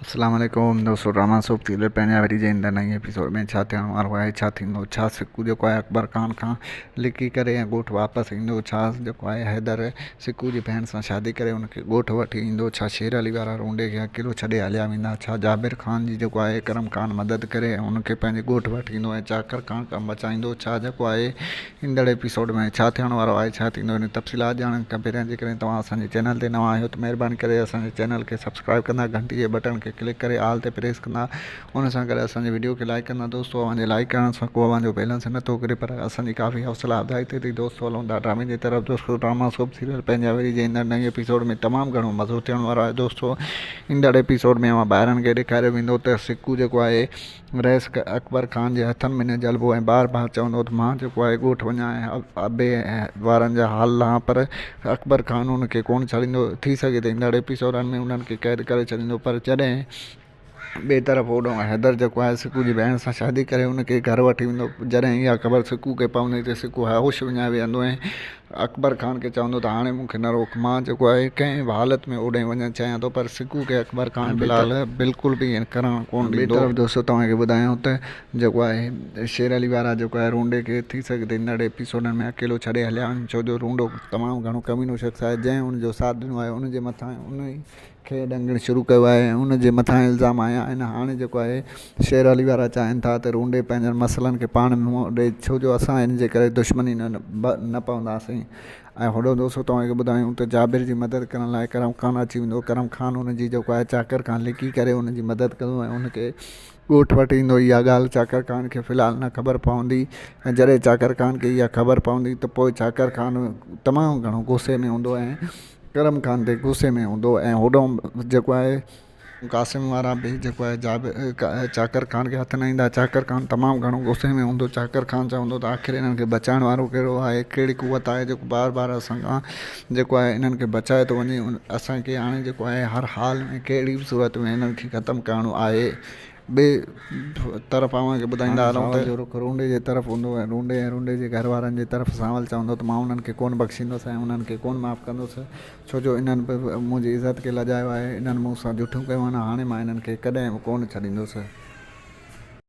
اسلام عليڪم دوستو ڊراما سوپ ٿي هلي پنهنجا وري جي ايندڙ نئين ايپيسوڊ ۾ ڇا ٿيڻ وارو آهي ڇا ٿيندو ڇا سڪو جيڪو آهي اڪبر خان کان لڪي ڪري ۽ ڳوٺ واپس ايندو ڇا جيڪو آهي حيدر سڪو جي ڀيڻ سان شادي ڪري ان کي ڳوٺ وٺي ايندو ڇا شير علي وارا رونڊي کي اڪيلو ڇڏي هليا ويندا ڇا جابر خان جي جيڪو آهي ڪرم خان مدد ڪري ۽ ان کي پنهنجي ڳوٺ وٺي ايندو ۽ چاڪر خان کان بچائيندو ڇا جيڪو آهي ايندڙ ايپيسوڊ ۾ ڇا ٿيڻ وارو آهي ڇا ٿيندو ان تفصيلات ڄاڻڻ کان پهريان جيڪڏهن توهان اسان جي چينل تي نوان آهيو ته مهرباني ڪري اسان جي چينل کي سبسڪرائب ڪندا گهنٽي جي بٽڻ کي ڪلڪ ڪري آل تي پريس ڪندا ان سان گڏ اسان جي وڊيو کي لائڪ ڪندا دوستو اوهان جي لائڪ ڪرڻ سان ڪو اوهان جو بيلنس نه ٿو ڪري پر اسان جي ڪافي حوصلا افزائي ٿئي ٿي دوستو هلون ٿا ڊرامي جي طرف دوستو ڊراما سوپ سيريل پنهنجا وري جي ايندڙ نئين ايپيسوڊ ۾ تمام گهڻو مزو ٿيڻ وارو آهي دوستو ايندڙ ايپيسوڊ ۾ اوهان ٻاهرن کي ڏيکاريو ويندو ته سڪو جيڪو آهي رئيس اڪبر خان جي هٿن ۾ نه جهلبو ۽ بار بار چوندو ته مان جيڪو آهي ڳوٺ وڃان ۽ ابي وارن جا حال لهان پر اڪبر خان ان کي ڪونه ڇڏيندو ٿي سگهي ته ايندڙ ايپيسوڊن ۾ انهن کي قيد ڪري ڇڏيندو پر جڏهن ٻئي طرف هوڏانهن حيدر جيڪو آهي سڪو جي ڀيڻ سان شادي ڪري ان کي گهر وٺي ويندو جڏهن اها خبر سڪو کي پوندي ته سڪو هوش وڃائي ويهندو ۽ اڪبر خان کي چوندو ته هاڻي مون کي نه روڪ، مان جيڪو آهي ڪنهن به حالت ۾ اوڏانهن وڃڻ چاهيان ٿو پر سڪو کي اڪبر خان في الحال بلڪل به ائين ڪرڻ ڪونه ڏيندو. ٻئي طرف دوستو توهان کي ٻڌايان ته جيڪو آهي شير علي وارا جيڪو آهي رونڊي کي ٿي سگهي ته ايندڙ ايپيسوڊن ۾ اڪيلو ڇڏي هليا وڃن ڇو جو رونڊو تمام گهڻو ڪمينو شخص آهي جنهن ان جو ساٿ ڏنو آهي ان جي مٿان ان ئي کي ڏنگڻ شروع ڪيو آهي ۽ ان جي مٿان الزام هنيا آهن هاڻي جيڪو آهي شير علي وارا چاهين ٿا ته رونڊي پنهنجن مسئلن کي پاڻ منهن ڏئي ڇو جو اسان هن جي ڪري دشمني نه پونداسين ۽ هوڏو دوستو توهان کي ٻڌايون ته جابر جي مدد ڪرڻ لاء ڪرم خان اچي ويندو ڪرم خان ان جي جيڪو آهي چاڪر کان لڪي ڪري ان جي مدد ڪندو ۽ ان کي ڳوٺ وٽ ايندو اها ڳالهه چاڪر خان کي في الحال نه خبر پوندي ۽ جڏهن چاڪر خان کي اها خبر پوندي ته پوء چاڪر خان تمام گهڻو غصي ۾ هوندو ۽ ڪرم خان تي غصي ۾ هوندو ۽ هوڏانهن جيڪو آهي قاسم وارا به جيڪو آهي چاڪر خان کي هٿ نه ايندا چاڪر خان تمام گهڻو غصي ۾ هوندو چاڪر خان چوندو ته آخر انهن کي بچائڻ وارو ڪهڙو آهي ڪهڙي قوت آهي جيڪو بار بار اسان کان جيڪو آهي انهن کي بچائي ٿو وڃي اسان کي هاڻي جيڪو آهي هر حال ۾ ڪهڙي به صورت ۾ انهن کي ختم ڪرڻو آهي ٻئي طرف اوهان کي ٻڌائيندا هلون ته. سانول جو رخ رونڊي جي طرف هوندو ۽ رونڊي ۽ رونڊي جي گهر وارن جي طرف سانول چوندو ته مان انهن کي ڪونه بخشيندس ۽ انهن کي ڪونه معاف ڪندس ڇو جو انهن به منهنجي عزت کي لڄايو آهي انهن مون سان جٺيون ڪيون آهن هاڻي مان انهن کي ڪڏهن به ڪونه ڇڏيندس.